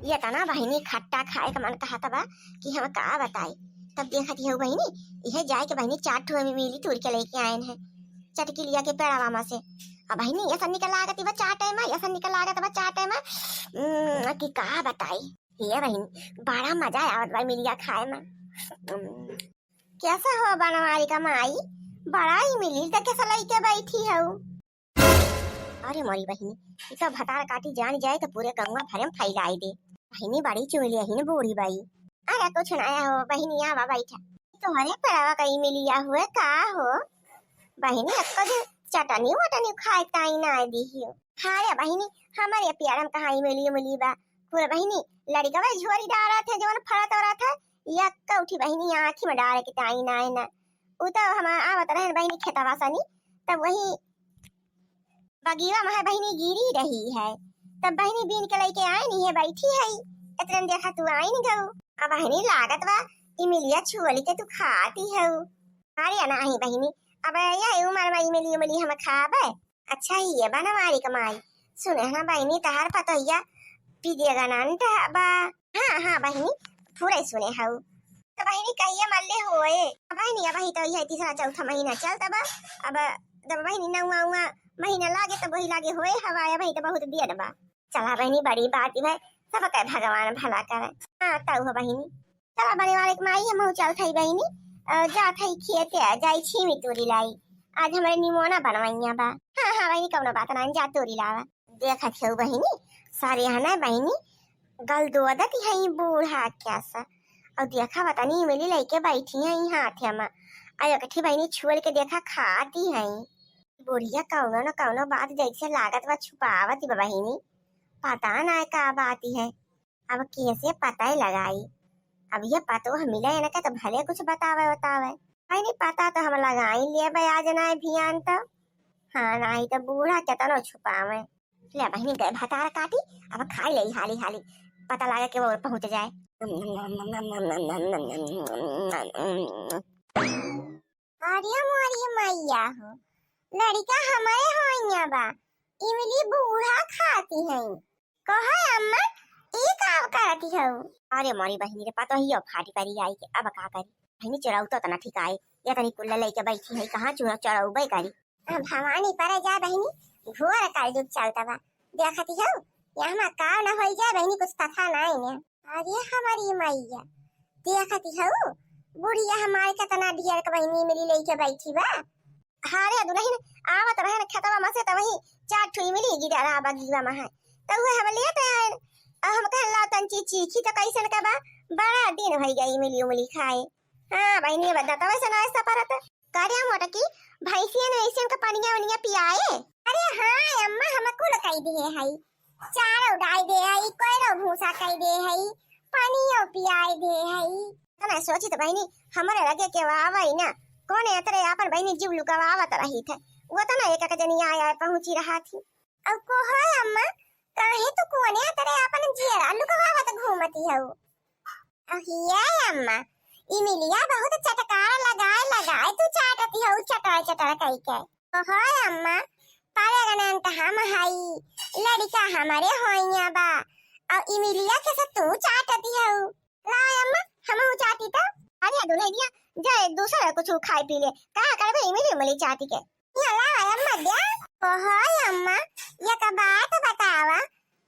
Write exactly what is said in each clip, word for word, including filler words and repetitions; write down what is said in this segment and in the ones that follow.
ये तना बहिनी खट्टा खाए का मन कहत बा कि हम का बताई। तब देखत हऊ बहिनी, इहे जाए के बहिनी चार ठो इमली तोड़ के लेके आएन है, चटकी लिया के पेड़वा में से। अब बहिनी, ये सन्नी का लागत बा चाटे में, ये सन्नी का लागत बा चाटे में, उम, कि का बताई। ये बहिनी, बड़ा मजा आवत बा इमलिया खाए में। उम, कैसा हो बनवारी का माई, बड़ा इमली त कैसा लइके बैठी हऊ। अरे मोरी बहिनी, ई तो भतार काटी जान जाए तो पूरे गंगा भरे में फैलाई दे। बहिनी बड़ी चुगली है न बूढ़ी बाई। अरे कुछ ना हो बहिनी, आवा बैठा। तोहरे पेड़वा का इमलिया हुए का हो बहिनी, एक्को दिन चटनी वटनी खाए ताई ना दी हो। अरे बहिनी, हमारे पेड़ में कहाँ इमली उमली बा। पूरे बहिनी, लड़का भाई झोरी डारा थे, जवन फरत वरत है, यक्का उठी बहिनी आँखी में डारे के ताई ना है ना। उ तो हम आवत रहन बहिनी खेतवा सनी, तब वही बगीवा में है बहिनी गिरी रही है, तब बहिनी बीन के लेके आए नहीं है, बैठी है। इतने देखा तू आइन गऊ। अब बहिनी लागत बा इमलिया छुअली के तू खाती हऊ। अरे नाही बहिनी, अब यह उमर में इमली उमली हम खाबे। अच्छा ही है बनवारी कमाई। सुने ना बहिनी, तहार पतोहिया पीदिया गनंट बा। हाँ हाँ बहिनी, पूरा सुने हऊ। तो बहिनी कहिए मल्ले होए? अब बहिनी, अब ही तो यह तीसरा चौथा महीना चलता बा। अब जब बहिनी नौवा उवा महीना लागे तब वही लागे होए हवा, अब ही तो बहुत देर बा। चला बहिनी, बड़ी बात है, सबके भगवान भला करे। हाँ तऊ हो बहिनी। चला बनवारी के माई, हमहू चलत हई बहिनी, अ, जात हई खेते, आ, जाई छीमी तूरी लाई। आज हमरे निमोना बनवैया बा। हाँ हाँ बहिनी, कौनो बात ना, जा तूरी लावा। देखत हऊ बहिनी, सारे यहाँ ना बहिनी, गल दो आदत हई बूढ़ा क्या सा। और देखा बतानी इमली लेके बैठी हैं हाथ में। और एक ठी बहिनी छुअल के देखा खाती हैं। बुढ़िया कौनो न कौनो बात जैसे लागत बा छुपावत बा बहिनी, पता ना का बात है। अब कैसे पता लगाई? अब ये पतो मिले इनके तो भले कुछ बतावे बतावे। बहिनी पता तो हम लगाई लेबे आज ना भियान तो। हाँ, नाही तो बूढ़ा केतनो छुपावे। ले बहिनी गए भतार काटी, अब खाई ले हाली हाली, पता लागे के वो पहुँच जाए। अरे मोरी मैया हो, लड़का हमारे होइया बा, इमली बूढ़ा खाती हैं। कहो अम्मा, ई का करती हऊ? अरे मोरी बहिनी रे, पतोहियो फाटी परी आई के, अब का करी? बहिनी चोराऊ तो तना ठिकाए, ये तनी कुल्ला लेके बैठी है, कहाँ चोरा चोराऊ बे करी? अब भवानी परे जा बहिनी, घोर कलजुग चलता बा। देखती हऊ, यहाँ मा का न होई जाए बहिनी, कुछ पता नहीं ने। अरे हमारी मैया, देखती हऊ, बुढ़िया हमारे कितना ढेर के बहिनी इमली लेके बैठी बा। हारे दुलहिन, आवत रहन खेतवा में से त वही चार ठो इमली गिरा रहा बा गीवा में है, त उहे हम लेते आए। आ हम कहन लाओ तन चीखी त कैसन का बा, बड़ा दिन भई गई इमली उमली खाए। हाँ बहिनी, अब दतवा से नाश्ता परत। करे मोटकी, भैंसियन वैसियन का पनिया वनिया पियाए? अरे हाँ अम्मा, हम कुल कई दिए हई, चारो डाई दे हई, कोयरो भूसा कई दे हई, पनियो पियाई दे हई। त मैं सोचित बहिनी, हमरे लगे के वावई ना, कोने अतरे आपन बहिनी जीव लुकावत रही थे, वो तो ना एक एक जनी आए आए पहुँची रहा थी। अब को है अम्मा, काहे तू कोने अतरे आपन जियरा लुकावत घूमती हऊ? अहिए अम्मा, इमलिया बहुत चटकार लगाए लगाए तू चाटती हऊ, चटर चटर कई के। ओहो अम्मा, पागल अनंत हम हई, लड़का हमरे होइया बा, और इमलिया के से तू चाटती हऊ। ला अम्मा, हमहू चाटी तो। अरे दुल्हनिया, जाए दूसरा कुछ खाए पी ले, का करबे इमली उमली चाटी के। या ला अम्मा द्या। ओहो अम्मा, एक बात बतावा,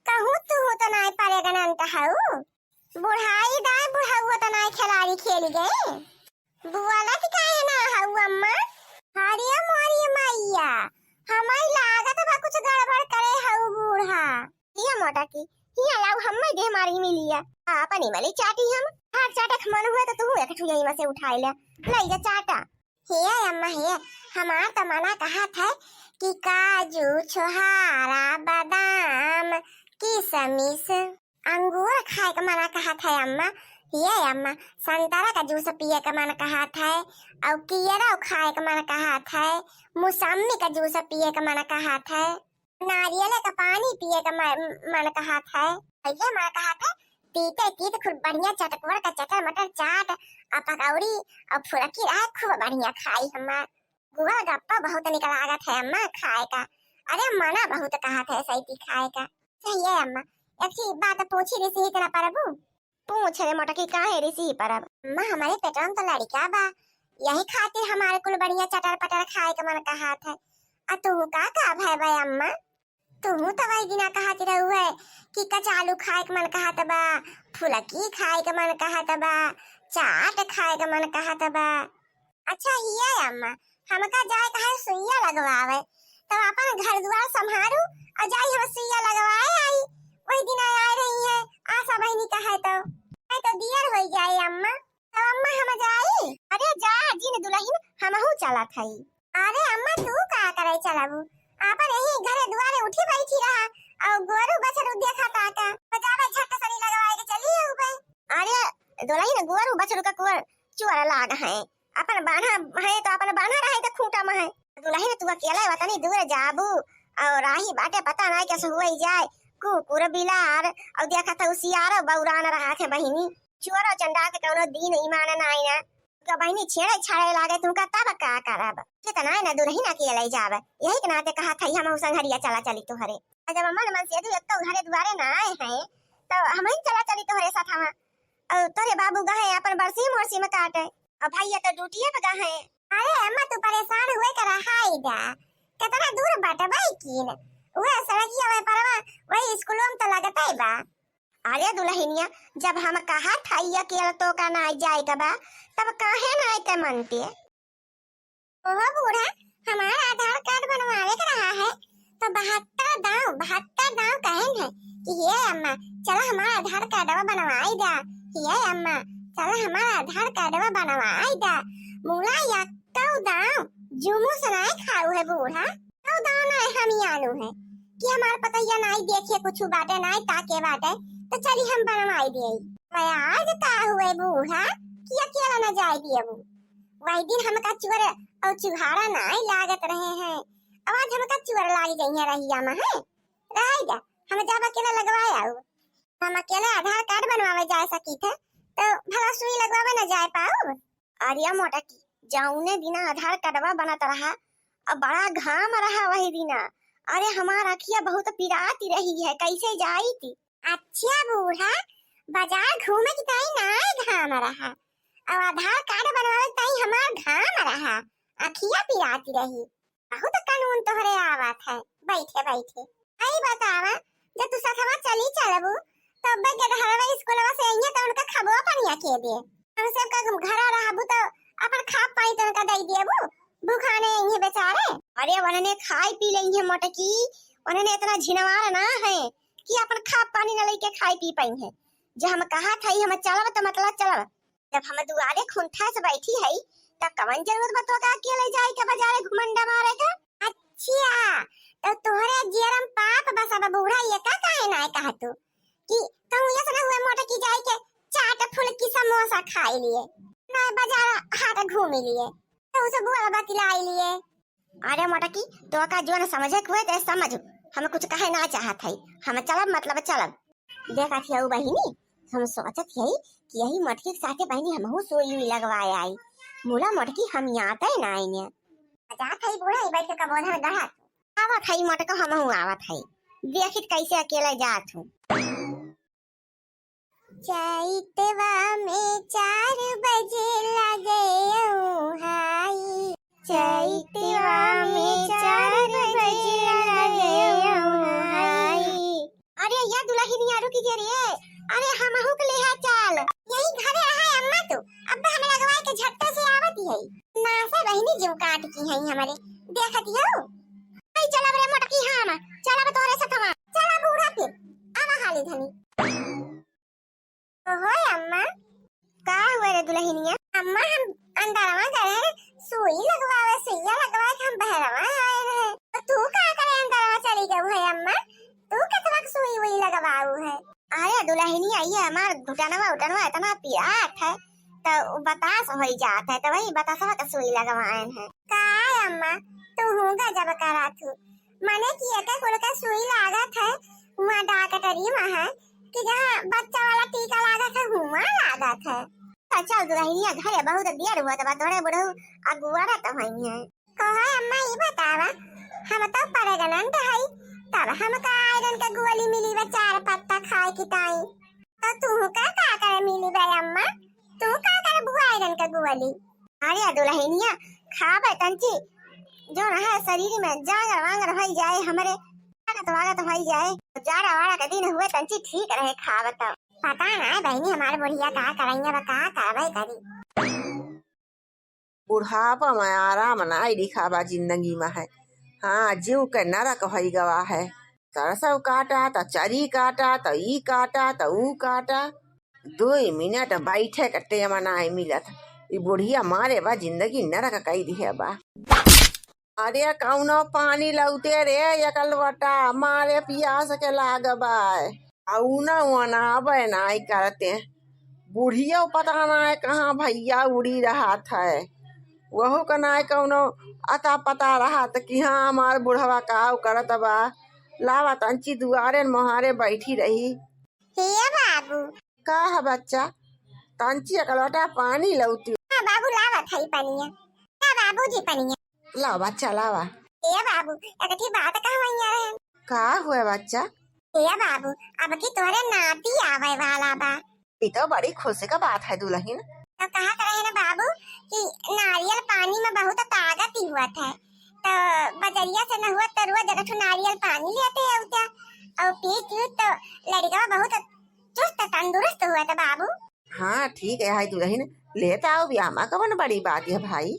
कहूँ तू तो नाय पागल अनंत हऊ? बुढ़ाई दाय बुढ़ऊ तो नाय खिलाड़ी खेल गए। बोलत काहे ना हऊ अम्मा? अरे मोरी मैया, हमारी लागत बा कुछ गड़बड़ करे हऊ बूढ़ा। ये मोटा की, हिया लाऊ हम्मे दे मारी मिलिया। अपन इमली चाटी हम, हर चाटे के मन हुए तो तू एक ठो यही में से उठाए ले, ले जा चाटा। हे अम्मा हे, हमार तो मना कहत है कि काजू, छोहारा, बादाम, किशमिश, अंगूर खाए के मना कहत है अम्मा। ये अम्मा, संतरा का जूस पिए के मन कहत है, और केरा खाए के मन कहत है, मौसम्मी का जूस पिए के मन कहत है, नारियल का पानी पिए के मन, मन कहत है। ये मन कहत है, तीते तीत खूब बढ़िया चटकवर का चटर मटर चाट, और पकौड़ी, और फुलकी रहे, खूब बढ़िया खाई हमार। गोलगप्पा बहुत निक लागत है अम्मा खाए का। अरे मना बहुत कहत है सैती खाए का। चाहिए अम्मा, एक ठी बात पूछी रिसही के ना परबू? पूछ रे मोटकी, काहे रिसही परब? अम्मा, हमरे पेटवा में तो लड़िका बा, यही खातिर हमारे कुल बढ़िया चटर पटर खाए के मन कहत है। आ तू का का भय बा अम्मा? तू तो वही दिना कहत रहुए कि कचालू खाए के मन कहत बा, फुलकी खाए के मन कहत बा, चाट खाए के मन कहत बा। अच्छा हिया अम्मा, हमका जाए के है सुइया लगवावे, तो अपन घर दुआर संभारू और जाई हम सुइया लगवाए आई। वही दिन आए रही है आशा बहनी का है तो, है तो दियर हो जाए अम्मा। तो अम्मा हम जाई। अरे जा जिन दुल्हन, हमहू चलत हई। अरे अम्मा तू का करे चलबू, अपन यही घरे दुआरे उठी बैठी रहा और गोरू बछरू देखा ताका। तो जावे झट सनी लगवाए के चली आऊ बे। अरे दुल्हन गोरू बछरू का कुआर चोर लाग है, अपन बान्हा है तो अपन बान्हा रहे तो खूंटा में है। दुल्हन तू अकेले वतनी दूर जाबू और राही बाटे पता नहीं कैसे हुई जाए, कुकुर बिलार और देखा था उसियारो बौरान रहा थे बहिनी। चोरो चंडा के कौनो दीन ईमान नाई ना। का बहिनी छेड़े छाड़े लागे तुमका तब का करब? कितना है ना दुल्हन अकेले जाब, यही के नाते कहा था हम संघरिया चला चली तोहरे। आ जब मन मन से दू एक तो घरे दुआरे ना आए हैं तो हम ही चला चली तोहरे साथ हवा। और तोरे बाबू गए अपन बरसी मोरसी में काटे, और भैया तो ड्यूटिए पे गए हैं। अरे अम्मा तू परेशान हुए कर रहाई दा, कितना दूर बाटे बाई कीन, वह सड़किया में परवा वही स्कूलों में तो लगते बा। अरे दुल्हनिया, जब हम कहा था ये अकेला तो का ना जाए के बा, तब काहे ना आए ते मनते? ओहो बूढ़ा, हमारा आधार कार्ड बनवावे के रहा है, तो बहत्तर दांव, बहत्तर दांव कहन है कि "हे अम्मा, चला हमारा आधार कार्डवा बनवाई दा, हे अम्मा, चला हमारा आधार कार्डवा बनवाई दा।" मुला यक्कौ दांव जुमू सुनाए खाऊ है बूढ़ा, कौ दांव ना है हम जानू है कि हमार पतैया नाई देखे कुछ बाटे, नाई ताके बाटे, तो चली हम बनवाई दे। आज का हुए बूढ़ा कि अकेला न जाए दिए बू। वही दिन हमका चुअर और चुहाड़ा नाई लागत रहे हैं, अब आज हमका चुअर लाग जाइए रहिया में है। रह जा, हम जब अकेला लगवाए आऊ, हम अकेले आधार कार्ड बनवावे जा सकी थे, तो भला सुई लगवावे न जाए पाऊ। अरे मोटकी, जौने दिना आधार कार्डवा बनत रहा, अब बड़ा घाम रहा वही दिना। अरे हमार अखिया बहुत पिराती रही है, कैसे जाई थी? अच्छा बूढ़ा, बाजार घूमे की ताई नाय घाम रहा, अब आधार कार्ड बनवावे ताई हमार घाम रहा, अखिया पिराती रही। बहुत कानून तोहरे आवत है बैठे बैठे। आई बतावा, जब तू सथवा चली चलबू, तब के घरवा स्कूलवा से अइहे तो उनका खबवा पनिया के दे। हम सब का घरा रहबू तो अपन खाब पानी तो उनका दे देबू, भूखाने अइहे बेचारे। अरे वनने खाई पी लेइहे मोटकी, वनने इतना झिनवार ना है कि अपन खाब पानी न लेके खाई पी पाई है। जब हम कहा था हम चलब तो मतलब चलब, जब हम दुआरे खुंठा से बैठी है, त कवन जरूरत बा तोका अकेले जाए के बाजारे घुमंडा मारे के? अच्छा, तो तोहरे जियरम पाप बा सब बूढ़ा, ये का काहे ना कहा तू कि कहूँ ये ना हुए मोटकी जाए के चाट फुल्की समोसा खाई लिए, ना बाजार हाट घूमी लिए, तो उसे बुआ बतिलाई लिए। अरे मोटकी, तोका जोन समझे के हुए ते समझ, हम कुछ कहे ना चाहत है, हम चलब मतलब चलब। देखत हियौ बहिनी, हम सोचत हियई कि यही मोटकी के साथे बहिनी हमहू सुई उई लगवाए आई। मुला मोटकी हम याते ना आइने। जात हई बूढ़ा, ई बैठ के कबोधन गढ़ा। आवत हई मोटको, हमहू आवत हई। देखित कैसे अकेले जात हूँ। चैतवा में चार बजे लगे उहाई। चैतवा में चार बजे लगे उहाई। अरे या दुल्हनिया रुकी जे रे, अरे हमहू के लेहा चाल। यही घरे रहा है अम्मा तू, अब हम लगवाए के झट्टा से आवत ही है। ना से बहिनी जीव काट की है हमारे, देखत ही हो। आई चलब रे मोटकी हम, चलब तोरे सथवा। चला बूढ़ा फिर, आवा हाली धनी। ओहो अम्मा। का हुआ रे दुल्हनिया? अम्मा हम अंदरवा गए रहे, सुई लगवावे, सुइया लगवाए के हम बहरवा आए रहे। तो तू का करे अंदरवा चली गऊ है अम्मा? तू कितना सुई उई लगवाऊ है? अरे दुल्हनिया, ये हमार घुटनवा उटनवा इतना पिरात है, तो बतास हो जात है, तो वही बतासवा का सुई लगवाएन है। का अम्मा, तू हूँ गजब करा तू, मने कि एके कुल के सुई लागत है, हुआ डॉक्टरी में है कि जहाँ बच्चा वाला टीका लागत है, हुआ लागत है। तो चल दुल्हनिया घरे, बहुत देर हुआ, तब तोरे बुढ़ऊ अगुआरा तो हुई है। कहो अम्मा, ई बतावा, हम तो प्रेग्नेंट हई, तब हमका आयरन के गोली मिली बा चार पत्ता खाए की ताई। तो तू का, का करे मिली बे अम्मा? तू का करे बुआइरन के गुअली? अरे दुलहिनिया, खाबे तंची, जो रहे शरीर में जांगर वांगर होई जाए, हमरे ताकत वागत होई जाए। जाड़ा वाड़ा के दिन हुए तंची ठीक रहे खाबे तो। पता ना बहिनी, हमार बुढ़िया का करइया बा, का करबे करी। बुढ़ापा में आराम नाई लिखा बा जिंदगी में है। हाँ, जीव के नरक होई गवा है। सरसों काटा त चरी काटा त ई काटा त ऊ काटा, दुई मिनट बैठे के टेम नाई मिलत। ई बुढ़िया मारे बा जिंदगी नरक कई दिहे बा। अरे कौनो पानी लौटे रे, एक लोटा मारे पियास के लाग बा। अउना वनाबे नाई करते। बुढ़ियो पता नाई कहाँ भैया उड़ी रहत है, वहू का नाई कौनो अता पता रहत कि हाँ हमार बुढ़वा काव करत बा। लावा तंची दुआरे मोहारे बैठी रही। हे बाबू। का है बच्चा? तंची एक लोटा पानी लौटी। हाँ बाबू, लावत है पनिया। का बाबूजी पनिया? लावा बच्चा, लावा। ए बाबू, एक ठे बात कहवइया रहे। का हुआ बच्चा? ए बाबू, अब की तोहरे नाती आवे वाला बा। ई तो बड़ी खुशी का बात है दुलहिन। तो कहत रहे ना बाबू कि नारियल पानी में बहुत ताकत ही हुआ था, तो बजरिया से न हुआ तो रोज एक ठो नारियल पानी लेते हैं उता, और पी पी तो लड़का बहुत चुस्त तंदुरुस्त हुआ था बाबू। हाँ ठीक है, हाय दुलहिन, लेत आओ ब्याह मा, कवन बड़ी बात है भाई।